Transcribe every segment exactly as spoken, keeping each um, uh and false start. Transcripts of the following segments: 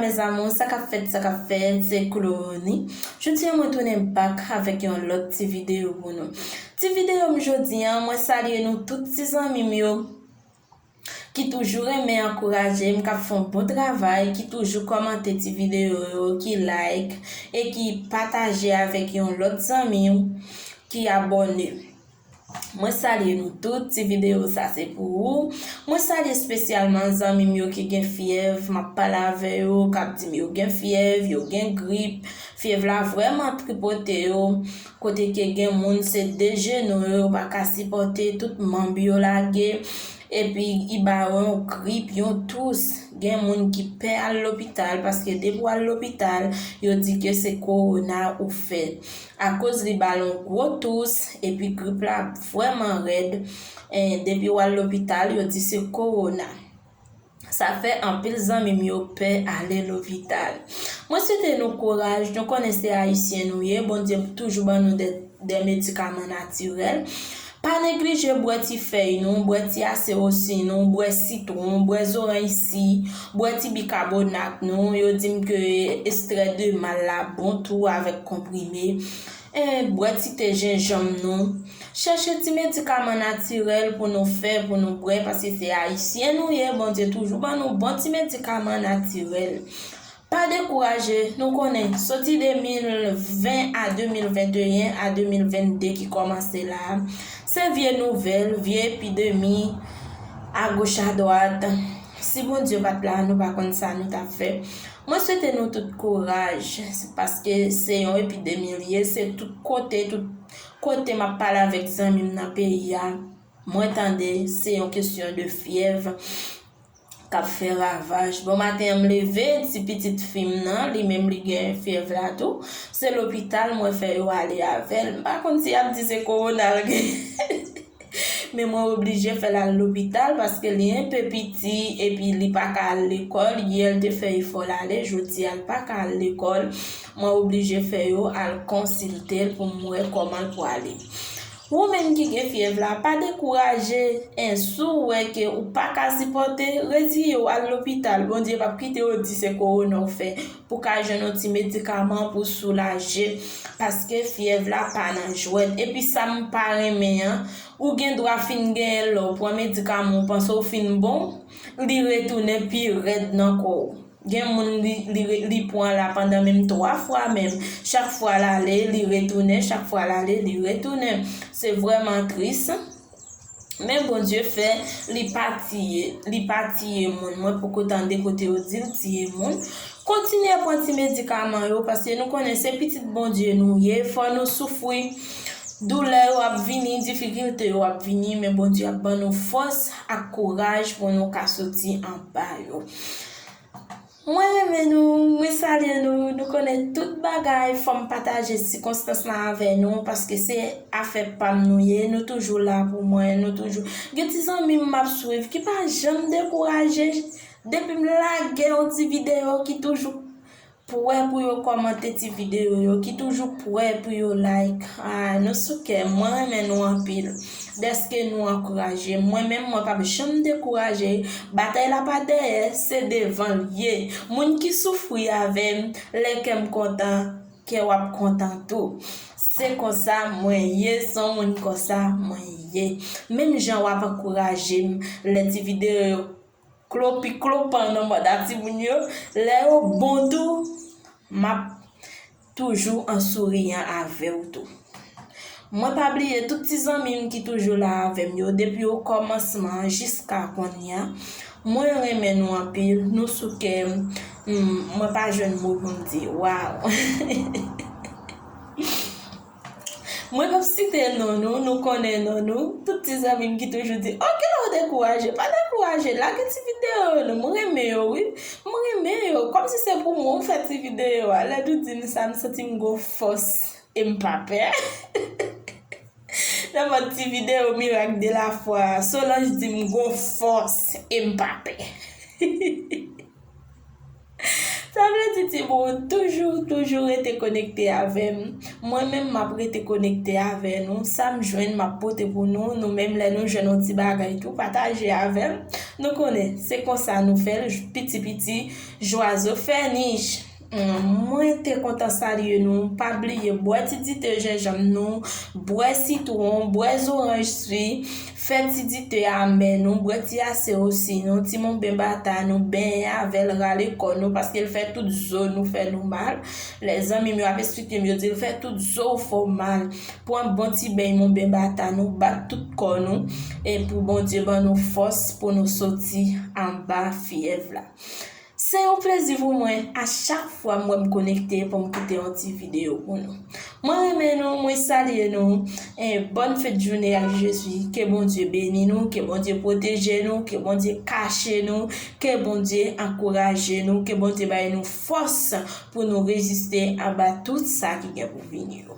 Mes amours, sa k ap fèt, sa k ap fèt, se Clonie. Jodi a mwen tounen back avèk yon lòt ti videyo pou nou. Ti videyo m jodi a, mwen salye nou tout ti zanmi m yo ki toujou renmen ankouraje m, k ap fè yon bon travay, ki toujou kòmante ti videyo yo, ki like e ki pataje avèk yon lòt zanmi w ki abòne. Mwen salye nou tout, ti videyo sa se pou ou. Mwen salye espesyalman zanmi m yo ki gen fyèv, m ap pale avè yo, k ap di m yo gen fyèv, yo gen grip, fyèv la vrèman tripote yo, kote ke gen moun se de jenou yo, yo pa ka sipòte, tout manm yo lage, epi i ba yo yon grip, yon tous. Gen moun ki pè al lopital, paske depi w al lopital, yo di ke se kowona ou fè. Akoz li ba l yon gwo tous, epi grip la vrèman rèd. E depi w al lopital, yo di se kowona. Sa fè anpil zanmi m yo pè ale lopital. Mwen swete nou kouraj, nou konnen se ayisyen nou ye, Bondye toujou ban nou de, de medikaman natirèl. Pa neglije bwè ti fèy nou, bwè ti asewosi nou, bwè sitwon, bwè zoranj si, bwè ti bikabonat nou. Yo di m ke estrè de mal la bon tou avèk konprime. E bwè ti te jenjanm nou. Chèche ti medikaman natirèl pou nou fè, pou nou bwè, paske se ayisyen nou ye, Bondye toujou ban nou bon ti medikaman natirèl. Pa dekouraje, nou konnen, soti de mil ven a de mil venteyen a de mil vennde ki kòmanse la, se vye nouvèl, vye epidemi, agoch adwat. Si Bondye pa t la, nou pa konn sa nou t ap fè. Mwen swete nou tout kouraj, paske se yon epidemi l ye, se tout kote, tout kote m ap pale avèk zanmi m nan peyi a, mwen tande se yon kesyon de fyèv k ap fè ravaj. Bon maten an m leve, ti pitit fi m nan, li menm li gen fyèv la tou. Se lopital mwen fè yo ale avè l. M pa konn si y ap di se kowona l gen. Men mwen oblije fè l al lopital paske li enpe piti epi li pa ka al lekòl. Yè l te fè efò l ale, jodi a l pa ka al lekòl. Mwen oblije fè yo al konsilte l pou m wè kòman l pwale. Ou menm ki gen fyèv la, pa dekouraje. En, si w wè ke ou pa ka sipòte, reziye w al lopital. Bondye p ap kite yo di se kowona w fè pou w ka jwenn yon ti medikaman pou soulaje, paske fyèv la pa nan jwèt. Epi sa m pa renmen an, ou gen dwa fin genyen lè w pran medikaman, ou panse w fin bon, li retounen pi rèd nan kò w. Gen moun li, li, li pran la pandan menm twa fwa menm. Chak fwa l ale, li retounen, chak fwa l ale, li retounen. Se vrèman tris. Men Bondye fè li pa tiye, li pa tiye moun. Mwen poko tande kote yo di l tiye moun. Kontinye pran ti medikaman yo, paske nou konnen se pitit Bondye nou ye, fò nou soufri. Doulè yo ap vini, difikilte yo ap vini, men Bondye ap ban nou fòs ak kouraj pou nou ka soti anba yo. Mwen renmen nou, mwen salye nou, nou konnen tout bagay, fò m pataje sikonstans lan avè nou, paske se afè pa m nou ye, nou toujou la pou mwen, nou toujou. Gen ti zanmi m m ap swiv ki pa janm dekouraje, depi m lage yon ti videyo ki toujou prè pou yo kòmante ti videyo yo, ki toujou prè pou yo like. Ah, nou sou kè m, mwen renmen nou anpil. Dèske nou ankouraje m. Mwen menm, mwen p ap janm dekouraje. Batay la pa dèyè, se devan l ye. Moun ki soufri avè m, lè kè m kontan, kè w ap kontan tou. Se konsa mwen ye, se yon moun konsa mwen ye. Menm jan w ap ankouraje m, lè ti videyo yo klopi klopan nan manda timoun yo, lè yo bon tou, m ap toujou an souriyan avè w tou. Mwen pa bliye tout ti zanmi m ki toujou la avè m yo, depi o kòmansman jiska kounye a. Mwen renmen nou anpil, nou sou kè m. Hmm, mwen pa jwenn mo pou m di. Waw! Mwen p ap site non nou, nou konnen non nou. Tout ti zanmi m ki toujou di, "Oh, kilè w dekouraje?" Pa dekouraje, lage ti videyo yo non, mwen renmen yo, wi. Mwen renmen yo. Kòmsi se pou mwen w fè ti videyo a. Lè nou di m sa, m santi m gon fòs e m pa pè. Nan mòd ti videyo mirak de lafwa, Solange di m gon fòs e m pa pè. Sa vle di, timoun, toujou, toujou rete konekte avè m. Mwen menm, m ap rete konekte avè nou. Sa m jwenn, m ap pote pou nou. Nou menm, lè nou jwenn yon ti bagay tou, pataje avè m. Nou konnen, se konsa nou fè l, piti piti, jwazo fè nich. Mwen te kontan salye nou, pa bliye bwè ti dite jenjanm nou, bwè sitwon, bwè zoranj swi, fè ti dite amè nou, bwè ti ase osi nou, ti monben bata nou, benyen avè l, rale kò nou, paske l fè tout zo nou fè nou mal. Lèzanmi m yo ap esplike m, yo di l fè tout zo w fè w mal. Pran bon ti beny monben bata nou, bat tout kò nou, e pou Bondye ban nou fòs pou nou soti anba fyèv la. Se yon plezi pou mwen a chak fwa m wè m konekte pou m kite yon ti videyo pou nou. Mwen renmen nou, mwen salye nou. E bòn fèt jounen ak Jezi. Ke Bondye beni nou, ke Bondye pwoteje nou, ke Bondye kache nou, ke Bondye ankouraje nou, ke Bondye bay nou fòs pou nou reziste anba tout sa ki gen pou vini yo.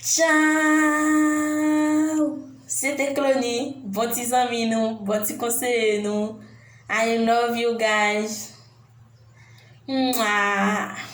Tchaw! Se te Clony, bon ti zanmi nou, bon ti konseye nou. I love you guys. Mwah!